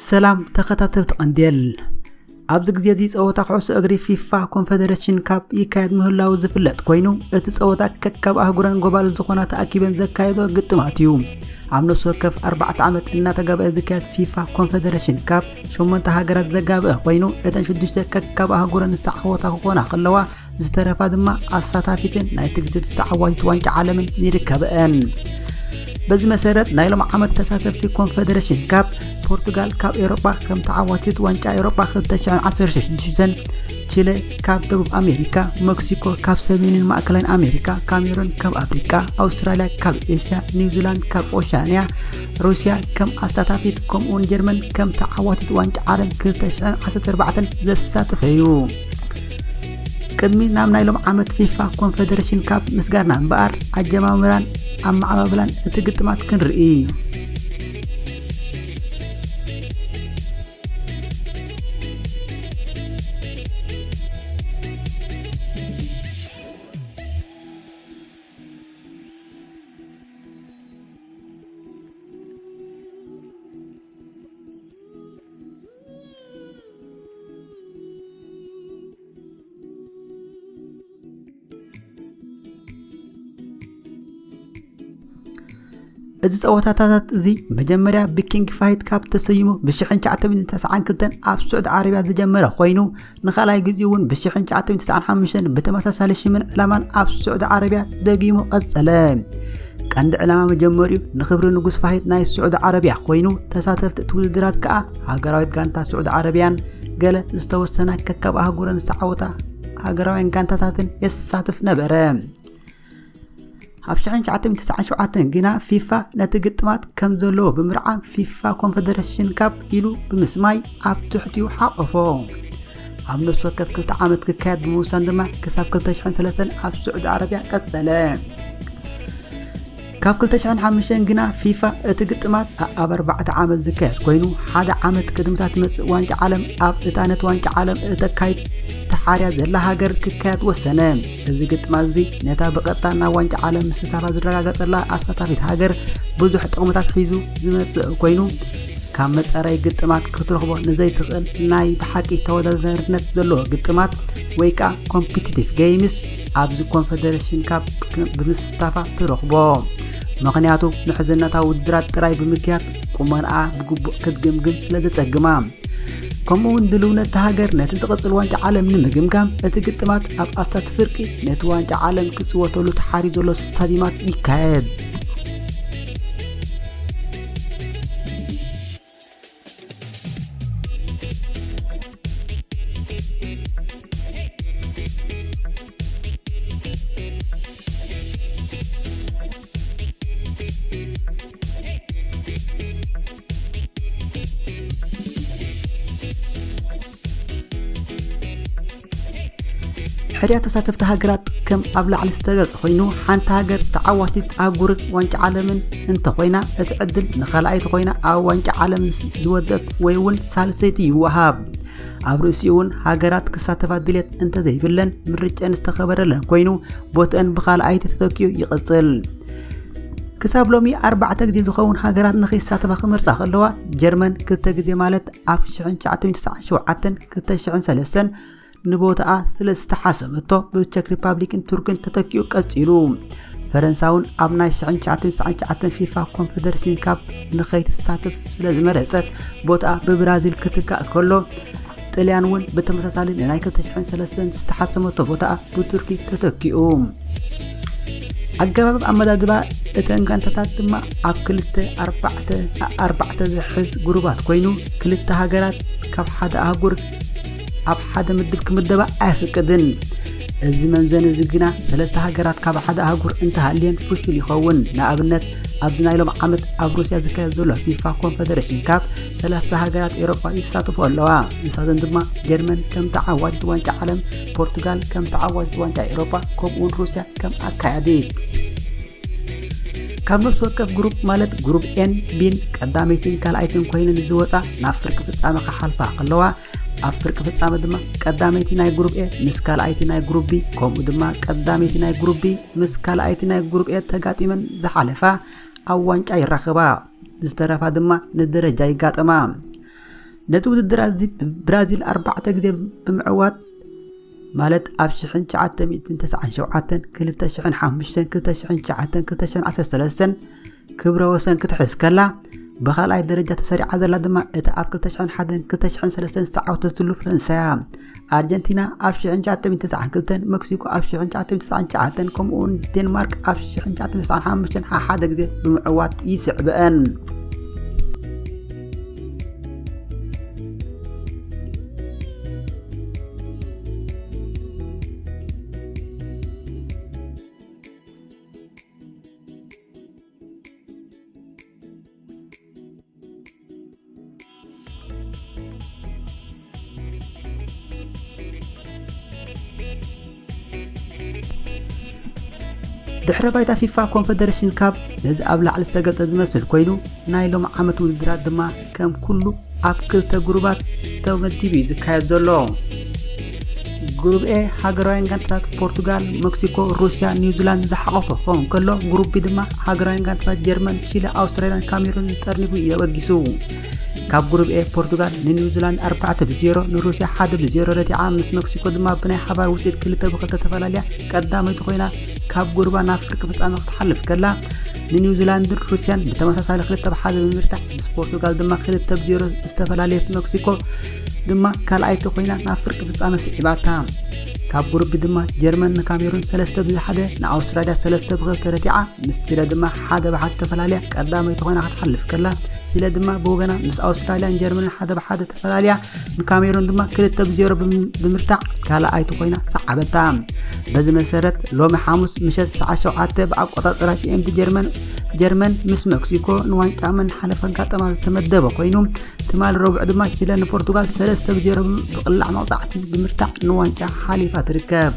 ሰላም ተኸታተልቲ ቀንዴል። ኣብዚ ግዜ እዚ ጸወታ ኩዕሶ እግሪ ፊፋ ኮንፈደሬሽን ካፕ ይካየድ ምህላዉ ዝፍለጥ ኮይኑ፣ እቲ ጸወታ ከካብ ኣህጉረን ጎባል ዝኾና ተኣኪበን ዘካየዶ ግጥማት እዩ። ኣብ ነፍሲ ወከፍ ኣርባዕተ ዓመት እናተጋብአ ዝካየድ ፊፋ ኮንፈደሬሽን ካፕ ሸሞንተ ሃገራት ዘጋብአ ኮይኑ፣ እተን ሽዱሽተ ከካብ ኣህጉረን ዝተዓወታ ክኾና ከለዋ፣ ዝተረፋ ድማ ኣሳታፊትን ናይ ትግዝት ዝተዓዋቲት ዋንጫ ዓለምን ይርከበአን። በዚ መሰረት ናይ ሎም ዓመት ተሳተፍቲ ኮንፈደሬሽን ካፕ ፖርቱጋል ካብ ኤሮጳ ከም ተዓዋቲት ዋንጫ ኤሮጳ ክልተ ሽሕን ዓሰርተ ሽዱሽተን፣ ቺለ ካብ ደቡብ ኣሜሪካ፣ ሜክሲኮ ካብ ሰሜንን ማእከላይን ኣሜሪካ፣ ካሜሩን ካብ ኣፍሪቃ፣ ኣውስትራልያ ካብ ኤስያ፣ ኒውዚላንድ ካብ ኦሻንያ፣ ሩስያ ከም ኣሳታፊት ከምኡውን ጀርመን ከም ተዓዋቲት ዋንጫ ዓለም ክልተ ሽሕን ዓሰርተ ኣርባዕተን ዘሳተፈ እዩ። ቅድሚ ናብ ናይ ሎም ዓመት ፊፋ ኮንፈደሬሽን ካፕ ምስጋርና እምበኣር፣ ኣጀማምራን ኣመዓባብላን እቲ ግጥማት ክንርኢ። እዚ ጸወታታት እዚ መጀመርያ ብኪንግ ፋይት ካብ ተሰይሙ ብሽሕን ትሽዓተ ሚእትን ተስዓን ክልተን ኣብ ስዑዲ ዓረብያ ዝጀመረ ኮይኑ፣ ንኻልኣይ ግዜኡ እውን ብሽሕን ትሽዓተ ሚእትን ተስዓን ሓሙሽተን ብተመሳሳሊ ሽምን ዕላማን ኣብ ስዑዲ ዓረብያ ደጊሙ ቀጸለ። ቀንዲ ዕላማ መጀመሪኡ ንኽብሪ ንጉስ ፋሂድ ናይ ስዑዲ ዓረብያ ኮይኑ፣ ተሳተፍቲ እቲ ውድድራት ከኣ ሃገራዊት ጋንታ ስዑዲ ዓረብያን ገለ ዝተወሰና ከካብ ኣህጉረን ዝተዓወታ ሃገራውያን ጋንታታትን የሳትፍ ነበረ። ኣብ ሽሕን ትሽዓተ ሚእትን ተስዓን ሸውዓተን ግና ፊፋ ነቲ ግጥማት ከም ዘለዎ ብምርዓም ፊፋ ኮንፈደሬሽን ካፕ ኢሉ ብምስማይ ኣብ ትሕቲኡ ሓቆፎ። ኣብ ነፍሲ ወከፍ ክልተ ዓመት ክካየድ ብምውሳን ድማ ክሳብ ክልተ ሽሕን ሰለስተን ኣብ ስዑዲ ዓረብያ ቀጸለ። ካብ ክልተ ሽሕን ሓሙሽተን ግና ፊፋ እቲ ግጥማት ኣብ ኣርባዕተ ዓመት ዝካየድ ኮይኑ፣ ሓደ ዓመት ቅድሚ እታ ትመጽእ ዋንጫ ዓለም ኣብ እታ ነቲ ዋንጫ ዓለም እተካይድ ተሓርያ ዘላ ሃገር ክካየድ ወሰነ። እዚ ግጥማት እዚ ነታ ብቐጥታ ናብ ዋንጫ ዓለም ምስታፋ ዝረጋገጸላ ኣሳታፊት ሃገር ብዙሕ ጥቕምታት ሒዙ ዝመጽእ ኮይኑ፣ ካብ መጻረዪ ግጥማት ክትረኽቦ ንዘይትኽእል ናይ ብሓቂ ተወዳዳሪነት ዘለዎ ግጥማት ወይ ከኣ ኮምፒቲቲቭ ገይምስ ኣብዚ ኮንፈደሬሽን ካፕ ብምስታፋ ትረኽቦ። ምኽንያቱ ምሕዝነታዊ ውድድራት ጥራይ ብምክያድ ቁመንኣ ብግቡእ ክትግምግም ስለ ዘጸግማ። ከምኡ እውን ድልውነት እታ ሃገር ነቲ ዝቕጽል ዋንጫ ዓለም ንምግምጋም እቲ ግጥማት ኣብ ኣስታት ፍርቂ ነቲ ዋንጫ ዓለም ክጽወተሉ ተሓርዩ ዘሎ ስታዲማት ይካየድ። ሕርያ ተሳተፍቲ ሃገራት ከም ኣብ ላዕሊ ዝተገልጸ ኮይኑ፣ ሓንቲ ሃገር ተዓዋቲት ኣህጉርን ዋንጫ ዓለምን እንተኾይና፣ እቲ ዕድል ንኻልኣይቲ ኮይና ኣብ ዋንጫ ዓለም ዝወደት ወይ እውን ሳልሰይቲ ይወሃብ። ኣብ ርእሲኡ እውን ሃገራት ክሳተፋ ድሌት እንተዘይብለን፣ ምርጨን ዝተኸበረለን ኮይኑ፣ ቦትአን ብኻልኣይቲ ተተኪኡ ይቕጽል። ክሳብ ሎሚ ኣርባዕተ ግዜ ዝኸውን ሃገራት ንኸይሳተፋ ክመርጻ ከለዋ፣ ጀርመን ክልተ ግዜ ማለት ኣብ ሽሕን ትሽዓተ ሚእትን ተስዓን ሸውዓተን ክልተ ሽሕን ሰለስተን ንቦታኣ ስለ ዝተሓሰመቶ ብቸክ ሪፓብሊክን ቱርክን ተተኪኡ ቀጺሉ። ፈረንሳ እውን ኣብ ናይ ሽሕን ትሽዓተ ሚእትን ተስዓን ትሽዓተን ፊፋ ኮንፈደሬሽን ካፕ ንኸይትሳተፍ ስለ ዝመረጸት ቦታኣ ብብራዚል ክትካእ ከሎ፣ ጥልያን እውን ብተመሳሳሊ ንናይ ክልተ ሽሕን ሰለስተን ዝተሓሰመቶ ቦታኣ ብቱርኪ ተተኪኡ። ኣገባብ ኣመዳድባ እተን ጋንታታት ድማ ኣብ ክልተ ኣርባዕተ ኣርባዕተ ዝሕዝ ግሩባት ኮይኑ፣ ክልተ ሃገራት ካብ ሓደ ኣህጉር ኣብ ሓደ ምድብ ክምደባ ኣየፍቅድን። እዚ መምዘኒ እዚ ግና ሰለስተ ሃገራት ካብ ሓደ ኣህጉር እንተሃልየን ፍሹል ይኸውን። ንኣብነት፣ ኣብዚ ናይ ሎም ዓመት ኣብ ሩስያ ዝካየድ ዘሎ ፊፋ ኮንፈደሬሽን ካፕ ሰላሳ ሃገራት ኤውሮጳ ይሳተፉ ኣለዋ። ንሳተን ድማ ጀርመን ከም ተዓዋቲት ዋንጫ ዓለም፣ ፖርቱጋል ከም ተዓዋቲት ዋንጫ ኤውሮጳ፣ ከምኡውን ሩስያ ከም ኣካያዲት። ካብ ነፍሲ ወከፍ ግሩፕ ማለት ግሩፕ ኤን ቢን ቀዳመይትን ካልኣይትን ኮይነን ዝወጻ ናብ ፍርቂ ፍጻመ ክሓልፋ ከለዋ፣ ኣብ ፍርቂ ፍጻመ ድማ ቀዳመይቲ ናይ ግሩፕ ኤ ምስ ካልኣይቲ ናይ ግሩፕ ቢ፣ ከምኡ ድማ ቀዳመይቲ ናይ ግሩፕ ቢ ምስ ካልኣይቲ ናይ ግሩፕ ኤ ተጋጢመን ዝሓለፋ ኣብ ዋንጫ ይራኸባ። ዝተረፋ ድማ ንደረጃ ይጋጠማ። ነቲ ውድድር እዚ ብራዚል ኣርባዕተ ግዜ ብምዕዋት፣ ማለት ኣብ ሽሕን ትሽዓተ ሚእትን ተስዓን ሸውዓተን፣ ክልተ ሽሕን ሓሙሽተን፣ ክልተ ሽሕን ትሽዓተን፣ ክልተ ሽሕን ዓሰርተ ሰለስተን ክብረ ወሰን ክትሕዝ ከላ፣ ብኻልኣይ ደረጃ ተሰሪዓ ዘላ ድማ እታ ኣብ ክልተ ሽሕን ሓደን ክልተ ሽሕን ሰለስተን ዝተዓወተትሉ ፈረንሳ እያ። ኣርጀንቲና ኣብ ሽሕን ትሽዓተ ሚእትን ተስዓን ክልተን፣ መክሲኮ ኣብ ሽሕን ትሽዓተ ሚእትን ተስዓን ትሽዓተን፣ ከምኡውን ዴንማርክ ኣብ ሽሕን ትሽዓተ ሚእትን ተስዓን ሓሙሽተን ሓሓደ ግዜ ብምዕዋት ይስዕበአን። ድሕረ ባይታ ፊፋ ኮንፈደሬሽን ካፕ ነዚ ኣብ ላዕሊ ዝተገልጸ ዝመስል ኮይኑ፣ ናይ ሎም ዓመት ውድድራት ድማ ከም ኩሉ ኣብ ክልተ ግሩባት ተመዲቡ እዩ ዝካየድ ዘሎ። ግሩብ ኤ ሃገራውያን ጋንታታት ፖርቱጋል፣ መክሲኮ፣ ሩስያ፣ ኒውዚላንድ ዝሓቆፈ ክኸውን ከሎ፣ ግሩብ ቢ ድማ ሃገራውያን ጋንታታት ጀርመን፣ ቺለ፣ ኣውስትራልያን ካሜሩን ጠርኒፉ እዩ ኣበጊሱ። ካብ ግሩብ ኤ ፖርቱጋል ንኒውዚላንድ ኣርባዕተ ብዜሮ፣ ንሩስያ ሓደ ብዜሮ ረቲዓ፣ ምስ መክሲኮ ድማ ብናይ ሓባር ውፅኢት ክልተ ብክልተ ተፈላልያ ቀዳመይቲ ኮይና ካብ ግሩባ ናብ ፍርቂ ፍጻመ ክትሓልፍ ከላ፣ ንኒውዚላንድን ሩስያን ብተመሳሳሊ ክልተ ብሓደ ብምርታዕ፣ ምስ ፖርቱጋል ድማ ክልተ ብዜሮ ዝተፈላለየት መክሲኮ ድማ ካልኣይቲ ኮይና ናብ ፍርቂ ፍጻመ ስዒባታ። ካብ ግሩብ ቢ ድማ ጀርመን ንካሜሩን ሰለስተ ብሓደ፣ ንኣውስትራልያ ሰለስተ ብክልተ ረቲዓ፣ ምስ ቺለ ድማ ሓደ ብሓደ ተፈላልያ ቀዳመይቲ ኮይና ክትሓልፍ ከላ፣ ቺለ ድማ ብወገና ምስ ኣውስትራልያን ጀርመንን ሓደ ብሓደ ተፈላልያ፣ ንካሜሩን ድማ ክልተ ብዜሮ ብም-፣ ብምርታዕ ካልኣይቲ ኮይና ሰዓበታ። በዚ መሰረት ሎሚ ሓሙስ ምሸት ሰዓት ሸውዓተ ብኣቆጻጽራ ጂ ኤም ቲ ጀርመን፣ ጀርመን ምስ መክሲኮ ንዋንጫ መሓለፊ ከጋጥማ ዝተመደበ ኮይኑ፣ ትማሊ ረቡዕ ድማ ቺለ ንፖርቱጋል ሰለስተ ብዜሮ ብቕላዕ መቕጻዕቲ ብምርታዕ ንዋንጫ ሓሊፋ ትርከብ።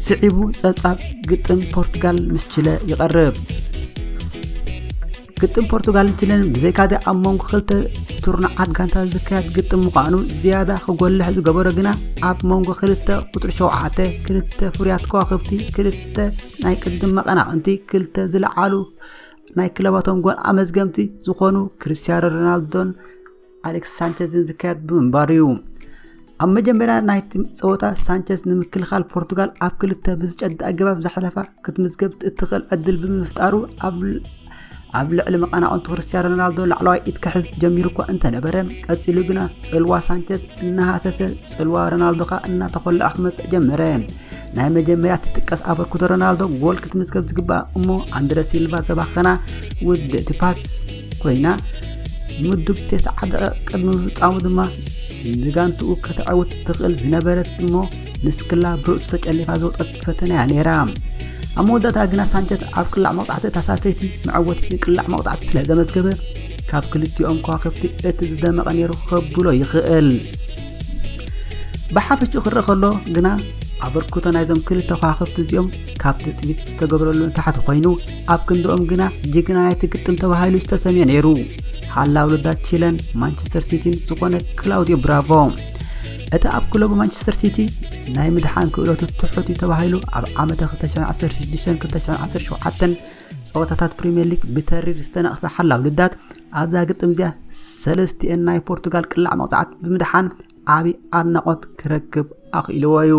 ስዒቡ ጸብጻብ ግጥም ፖርቱጋል ምስ ቺለ ይቐርብ። ግጥም ፖርቱጋልን ቺለን ብዘይካደ ኣብ መንጎ ክልተ ቱርኑዓት ጋንታ ዝካየድ ግጥም ምዃኑ ዝያዳ ክጎልሕ ዝገበሮ ግና፣ ኣብ መንጎ ክልተ ቁጽሪ ሸውዓተ፣ ክልተ ፍሩያት ከዋኽብቲ፣ ክልተ ናይ ቅድም መቐናቕንቲ፣ ክልተ ዝለዓሉ ናይ ክለባቶም ጎል ኣመዝገምቲ ዝኾኑ ክርስቲያኖ ሮናልዶን ኣሌክስ ሳንቸዝን ዝካየድ ብምንባሩ እዩ። ኣብ መጀመርያ ናይቲ ጸወታ ሳንቸዝ ንምክልኻል ፖርቱጋል ኣብ ክልተ ብዝጨደ ኣገባብ ዘሕለፋ ክትምዝገብ እትኽእል ዕድል ብምፍጣሩ፣ ኣብ፣ ኣብ ልዕሊ መቐናቕንቱ ክርስቲያኖ ሮናልዶ ላዕለዋይ ኢድ ክሕዝ ጀሚሩ እኳ እንተነበረ፣ ቀጺሉ ግና ጽልዋ ሳንቸዝ እናሃሰሰ፣ ጽልዋ ሮናልዶ ከኣ እናተኾልዐ ክመጽእ ጀመረ። ናይ መጀመርያ ትጥቀስ ኣበርክቶ ሮናልዶ ጎል ክትምዝገብ ዝግባእ እሞ ኣንድረ ሲልቫ ዘባኸና ውድእቲ ፓስ ኮይና፣ ምዱብ ተስዓ ደቂቕ ቅድሚ ምፍጻሙ ድማ ንጋንትኡ ከተዕውት ትኽእል ዝነበረት እሞ ንስክላ ብርእሱ ተጨሊፋ ዘውጠት ፈተና እያ ነይራ። ኣብ መወዳእታ ግና ሳንቸዝ ኣብ ቅላዕ መቕጻዕቲ እታ ሳልሰይቲ መዕወቲ ቅላዕ መቕጻዕቲ ስለ ዘመዝገበ፣ ካብ ክልቲኦም ከዋክብቲ እቲ ዝደመቐ ነይሩ ከብሎ ይኽእል። ብሓፈሽኡ ክረአ ከሎ ግና፣ ኣበርክቶ ናይዞም ክልተ ከዋክብቲ እዚኦም ካብ ትጽቢት ዝተገብረሉ ንታሕቲ ኮይኑ፣ ኣብ ክንድኦም ግና ጅግና ናይቲ ግጥም ተባሂሉ ዝተሰምየ ነይሩ። ሓላው ልዳት ቺለን ማንቸስተር ሲቲን ዝኾነ ክላውዲዮ ብራቮ፣ እቲ ኣብ ክለቡ ማንቸስተር ሲቲ ናይ ምድሓን ክእለቱ ትሑት እዩ ተባሂሉ ኣብ ዓመተ ክልተ ሽሕን ዓሰርተ ሽዱሽተን ክልተ ሽሕን ዓሰርተ ሸውዓተን ጸወታታት ፕሪምየር ሊግ ብተሪር ዝተነቕፈ ሓላው ልዳት፣ ኣብዛ ግጥም እዚኣ ሰለስቲኤን ናይ ፖርቱጋል ቅላዕ መቕጻዕት ብምድሓን ዓቢ ኣድናቖት ክረክብ ኣኽኢልዎ እዩ።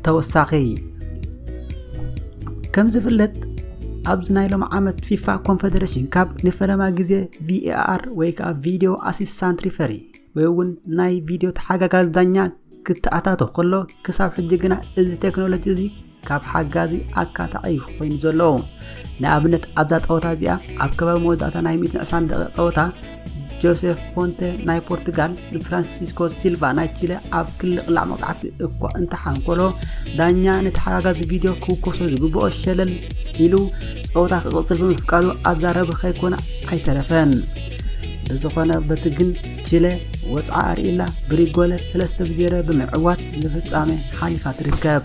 ተወሳኺ፣ ከም ዝፍለጥ፣ ኣብዚ ናይ ሎም ዓመት ፊፋ ኮንፈደሬሽን ካፕ ንፈለማ ግዜ ቪኤኣር ወይ ከዓ ቪዲዮ ኣሲስታንት ሪፈሪ ወይ እውን ናይ ቪዲዮ ተሓጋጋዚ ዳኛ ክተኣታቶ ከሎ፣ ክሳብ ሕጂ ግና እዚ ቴክኖሎጂ እዚ ካብ ሓጋዚ ኣካታዒ ኮይኑ ዘሎ። ንኣብነት ኣብዛ ጸወታ እዚኣ ኣብ ከባቢ መወዳእታ ናይ ሚእትን ዕስራን ደቂቕ ጸወታ ጆሴፍ ፎንተ ናይ ፖርቱጋል ንፍራንሲስኮ ሲልቫ ናይ ቺለ ኣብ ክልል ቅላዕ መቕጻዕቲ እኳ እንተሓንኮሎ፣ ዳኛ ነቲ ሓጋጋዚ ቪድዮ ክውከሶ ዝግብኦ ሸለል ኢሉ ጸወታ ክቕጽል ብምፍቃዱ ኣዛረቢ ከይኮነ ኣይተረፈን። ብዝኾነ በቲ ግን ቺለ ወጽዓ ኣርእላ ብሪጎለ ሰለስተ ብዜሮ ብምዕዋት ንፍጻሜ ሓሊፋ ትርከብ።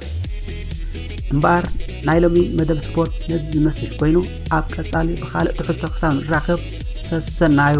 እምበኣር ናይ ሎሚ መደብ ስፖርት ነዚ ዝመስል ኮይኑ፣ ኣብ ቀጻሊ ብኻልእ ትሕዝቶ ክሳብ ንራኸብ ሰሰናዩ።